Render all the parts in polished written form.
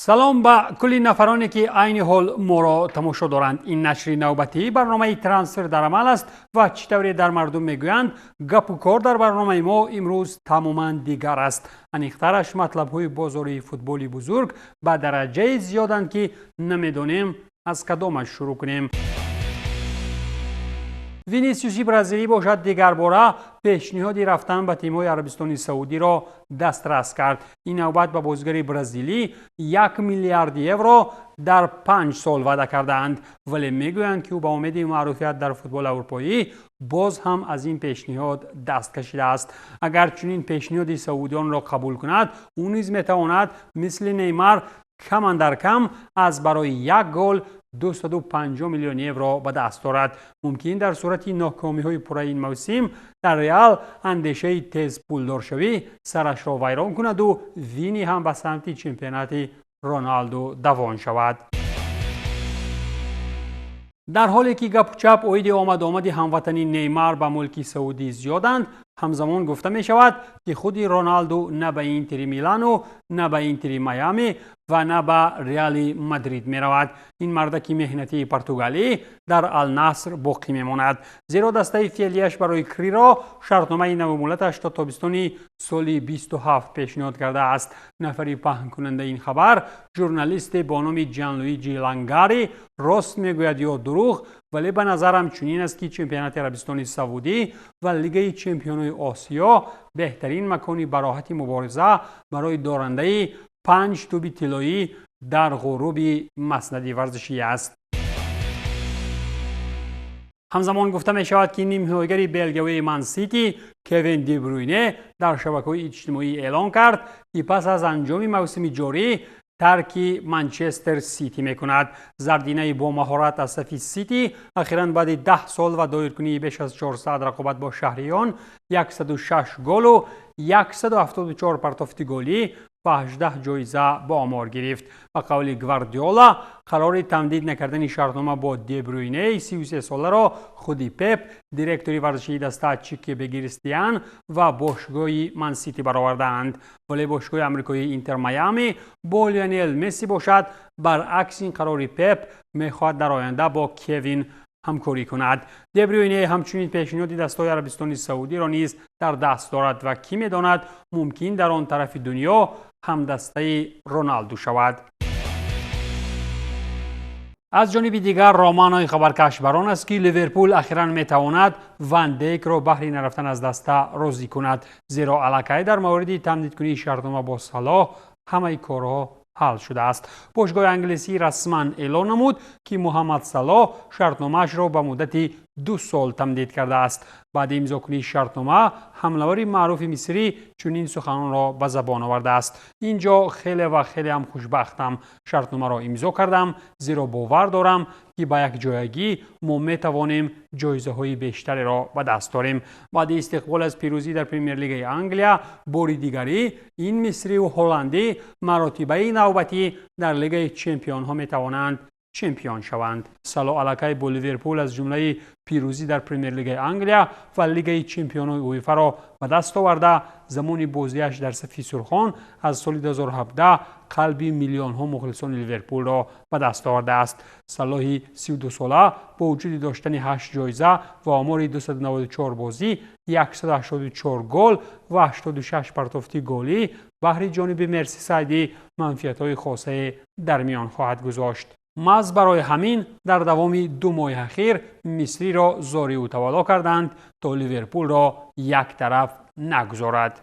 Салом ба кулли нафароне, ки айни ҳол моро тамошо доранд. Ин нашри навбатии барномаи «Трансфер дар амал» аст ва чӣ тавре дар мардум мегӯянд, гапу кор дар барномаи мо имрӯз тамоман дигар аст. Аниқтараш, матлабҳои бозории футболи бузург ба дараҷае зиёданд, ки намедонем, аз кадомаш шурӯъ кунем. Винисиуси бразилӣ бошад, дигарбора пешниҳоди рафтан ба тимҳои Арабистони Саудиро дастрас кард. Ин навбат ба бозигари бразилӣ 1 миллиард евро дар 5 сол ваъда кардаанд, вале мегӯянд, ки ӯ ба умеди маъруфият дар футболи аврупоӣ боз ҳам аз ин пешниҳод даст кашидааст. Агар чунин пешниҳоди саудиёнро қабул кунад, ӯ низ метавонад мисли Неймар кам андар кам аз барои як гол 250 миллион евро ба даст дорад. Мумкин, дар сурати нокомиҳои пурраи ин мавсим дар Реал, андешаи тез пулдоршавӣ сарашро вайрон кунаду Вини ҳам ба самти чемпионати Роналду давон шавад. Дар ҳоле ки гапучап оиди омадомади ҳамватани Неймар ба мулки Саудӣ зиёданд, ҳамзамон гуфта мешавад, ки худи Роналду на ба Интери Милану, на ба Интери Майами ва на ба Реали Мадрид меравад. Ин мардаки меҳнатии португалӣ дар Алнаср боқӣ мемонад, зеро дастаи феълияш барои Криро шартномаи навмуҳлаташ то тобистони соли 27 пешниҳод кардааст. Нафари паҳнкунандаи ин хабар журналисте бо номи Ҷанлуиҷи Лангари. Рост мегӯяд ё дурӯғ, вале ба назарам чунин аст, ки чемпионати Арабистони Саудӣ ва Лигаи чемпионои Осиё беҳтарин макони бароҳати мубориза барои дорандаи панҷ тӯби тиллоӣ дар ғуруби маснади варзишӣ аст. Ҳамзамон гуфта мешавад, ки нимҳимоягари белгиявии Мансити Кевин Дебруйне дар шабакаҳои иҷтимоӣ эълон кард, ки пас аз анҷоми мавсими ҷорӣ тарки Манчестер Сити мекунад. Зардинаи бомаҳорат аз сафи Сити ахиран баъди 10 сол ва доиркунии беш аз 400 рақобат бо шаҳриён, 106 голу 174 партофти голӣ ва 18 ҷоиза ба омор гирифт. Ба қавли Гвардиола, қарори тамдид накардани шартнома бо Дебруйнеи 33соларо худи Пеп, директори варзишии даста Чики Бегиристиан ва бошгоҳи Мансити баровардаанд. Вале бошгоҳи амрикоии Интер Майами бо Лионел Месси бошад, баръакси ин қарори Пеп, мехоҳад дар оянда бо Кевин ҳамкорӣ кунад. Дебрюйне ҳамчунин пешниҳоди дастаҳои Арабистони Саудиро низ дар даст дорад ва кӣ медонад, мумкин дар он тарафи дунё ҳамдастаи Роналду шавад. Аз ҷониби дигар, Романои хабаркаш бар он аст, ки Ливерпул ахиран метавонад Ван Дейкро баҳри нарафтан аз даста розӣ кунад, зеро аллакай дар мавриди тамдидкунии шартнома бо Салоҳ ҳамаи корҳо ҳал шудааст. Бошгоҳи англисӣ расман эълон намуд, ки Муҳаммад Салоҳ шартномаашро ба муддати 2 сол тамдид кардааст. Баъди имзокунии шартнома ҳамлавари маъруфи мисрӣ чунин суханонро ба забон овардааст: «Ин ҷо хеле ва хеле ҳам хушбахтам. Шартномаро имзо кардам, зеро бовар дорам, ки ба якҷоягӣ мо метавонем ҷоизаҳои бештареро ба даст дорем». Баъди истиқбол аз пирӯзӣ дар Премер-лигаи Англия, бори дигарӣ ин мисриву ҳолландӣ маротибаи навбатӣ дар Лигаи чемпионҳо метавонанд чемпион шаванд. Салоҳ аллакай бо Ливерпул аз ҷумлаи пирӯзӣ дар Премер-лигаи Англия ва Лигаи чемпионои УЕФАро ба даст оварда, замони бозиаш дар сафи сурхон аз соли 2017 қалби миллионҳо мухлисони Ливерпулро ба даст овардааст. Салоҳи 32сола бо вуҷуди доштани 8 ҷоиза ва омори 294 бозӣ, 184 гол ва 86 партофти голӣ баҳри ҷониби мерсисайдӣ манфиатҳои хосае дар миён хоҳад гузошт. Маҳз барои ҳамин дар давоми 2 моҳи ахир мисриро зориу тавалло карданд, то Ливерпулро як тараф нагузорад.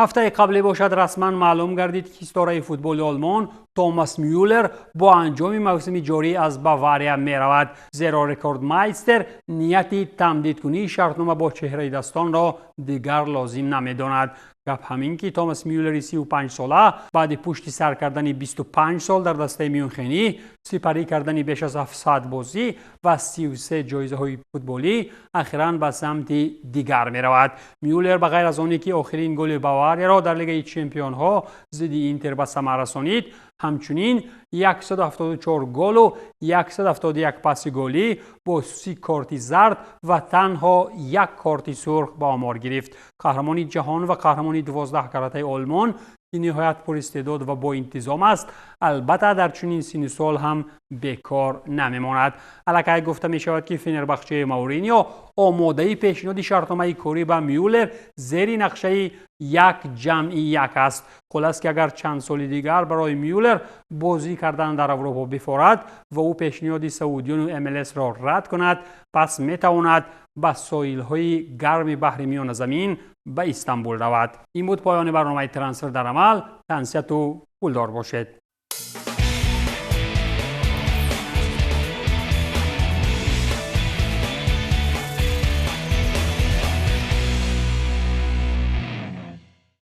Ҳафтаи қабле бошад, расман маълум гардид, ки ситораи футболи Олмон Томас Мюллер бо анҷоми мавсими ҷорӣ аз Бавария меравад, зеро рекордмайстер нияти тамдидкунии шартнома бо чеҳраи дастонро дигар лозим намедонад. Гап ҳамин, ки Томас Мюллери 35сола баъди пушти сар кардани 25 сол дар дастаи мюнхенӣ, сипарӣ кардани беш аз 700 бозӣ ва 33 ҷоизаҳои футболӣ, ахиран ба самти дигар меравад. Мюллер, ба ғайр аз оне ки охирин голи Баварияро дар Лигаи чемпионҳо зидди Интер ба самар расонид, ҳамчунин 174 голу 171 паси голӣ бо 30 корти зард ва танҳо як корти сурх ба омор гирифт. Қаҳрамони ҷаҳон ва қаҳрамони 12 каратаи Олмон. Ки ниҳоят пуристеъдод ва боинтизом аст, албатта дар чунин синну сол ҳам бекор намемонад. Аллакай гуфта мешавад, ки Фенербахчаи Мауриньо омодаи пешниҳоди шартномаи корӣ ба Мюллер зери нақшаи 1+1 аст. Хулас, ки агар чанд соли дигар барои Мюллер бозӣ кардан дар Аврупо бифорад ва ӯ пешниҳоди саудиёну МЛСро рад кунад, пас метавонад ба соҳилҳои гарми баҳри Миёназамин, ба Истанбул равад. Ин буд поёни барномаи «Трансфер дар амал». Тансиҳату пулдор бошед.